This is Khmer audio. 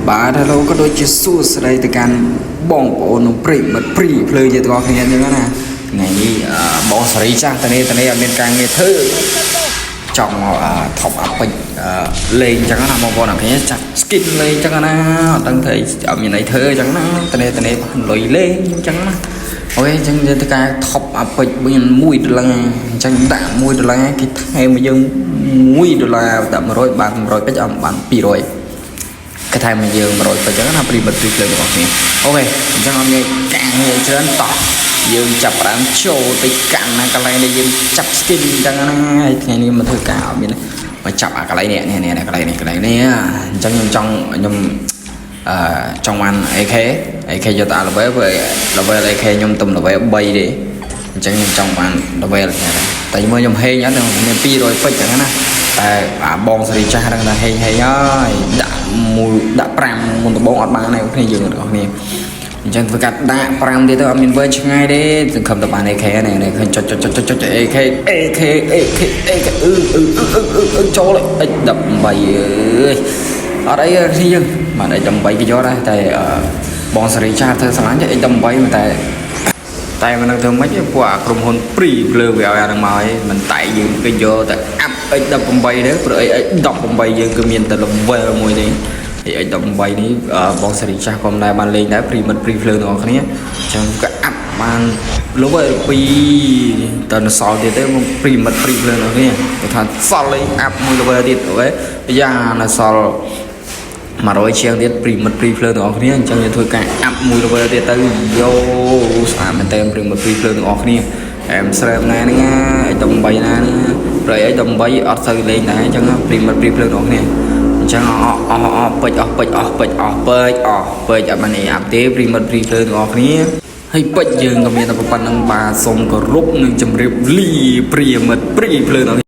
បាទ Hello ក៏ដូចជាសួស្តីទៅកាន់បងប្អូននិងប្រិយមិត្តព្រីភ្លើជាទាំងអស់គ្នាអញ្ចឹងណាថ្ងៃនេះអឺបងសេរីចាស់តនេះតនេះអត់មានការងារធ្វើចង់មកអឺ top up ពេជ្រអឺលេងអញ្ចឹងណាបងប្អូនអរគ្នាចាក់ skin លេងអញ្ចឹងណាអត់ដឹងធ្វើអីអត់មានអីធ្វើអញ្ចឹងណាតនេះតនេះបានលុយលេងអញ្ចឹងណាOK អញ្ចឹងយើងធ្វើការ top up ពេជ្រមាន1ដុល្លារអញ្ចឹងដាក់1ដុល្លារគេថែមមកយើង1ដុល្លារដាក់100បាន100ពេជ្រអត់បាន200គេថែមមកយើង100ពេជ្រអញ្ចឹងណាប្រិយមិត្តព្រីភ្លើងរបស់គ្នាOK អញ្ចឹងអត់មានការងារច្រើនតោះយើងចាប់ផ្ដើមចូលទៅកាន់ណាកន្លែងដែលយើងចាប់ skin អញ្ចឹងណាហើយថ្ងៃនេះមកធ្វើការអត់មានមកចាប់អាកន្លែងនេះនេះនេះកន្លែងនេះកន្លែងនេះអញ្ចឹងខ្ញុំចង់ខ្ញុំអឺចង់បាន AK AK យកទៅ level ព្រោះ level AK ខ្ញុំទំ level 3ទេអញ្ចឹងខ្ញុំចង់បាន level ហ្នឹងតែមើលខ្ញុំហេងអត់មាន200ពេជ្រអញ្ចឹងណាតែអាបងសេរីចាស់ហ្នឹងថាហេងហេងហើយដាក់មួយដាក់5មុនដំបងអត់បានទេគ្នាយើងទាំងអស់គ្នាអញ្ចឹងធ្វើការដាក់5ទៀតទៅអត់មានវែងឆ្ងាយទេសង្ឃឹមតែបាន AK នេះនេះឃើញចុចចុចចុចចុចចុច AK AK AK AK អឺអឺអឺអឺអឺចូល X18 អើយអត់អីទេគ្នាយើងបាន X18 គេយកដែរតែបងសេរីចាស់ធ្វើស្រឡាញ់ X18 តែតែមិនដឹងធ្វើម៉េចទេពួកអាក្រុមហ៊ុនព្រីភ្លើវាឲ្យអាហ្នឹងមកឯងមិនតែយើងគេយកតែ up X18 ទេព្រោះអី X18 យើងគឺមានតែ level មួយទេហើយ X18 នេះបងសេរីចាស់ក៏មិនដែរបានលេងដែរព្រីមិត្តព្រីភ្លើងទាំងអស់គ្នាអញ្ចឹងក៏ up បាន level 2តើនៅសល់ទៀតទេមកព្រីមិត្តព្រីភ្លើងទាំងអស់គ្នាគាត់ថាសល់លេង up មួយ level ទៀត OK យ៉ានៅសល់100ជាងទៀតព្រីមិត្តព្រីភ្លើងទាំងអស់គ្នាអញ្ចឹងយើងធ្វើការ up មួយ level ទៀតទៅយោស្អាតមែនតើព្រីមិត្តព្រីភ្លើងទាំងអស់គ្នាអែមស្រែមណាហ្នឹងណា X18 ណាហ្នឹងព្រោះ X18 អត់សូវលេងដែរអញ្ចឹងព្រីមិត្តព្រីភ្លើងទាំងអស់គ្នាអញ្ចឹងអស់អស់អស់ពេជ្រអស់ពេជ្រអស់ពេជ្រអស់ពេជ្រអស់ពេជ្រអត់បាន up ទេប្រិមិត្តព្រីភ្លើងទាំងអស់គ្នាហើយពេជ្រយើងក៏មានតែប៉ុណ្្នឹងបាទសូមគោរពនិងជម្រាបលាប្រិមិត្តព្រីភ្លើងទាំង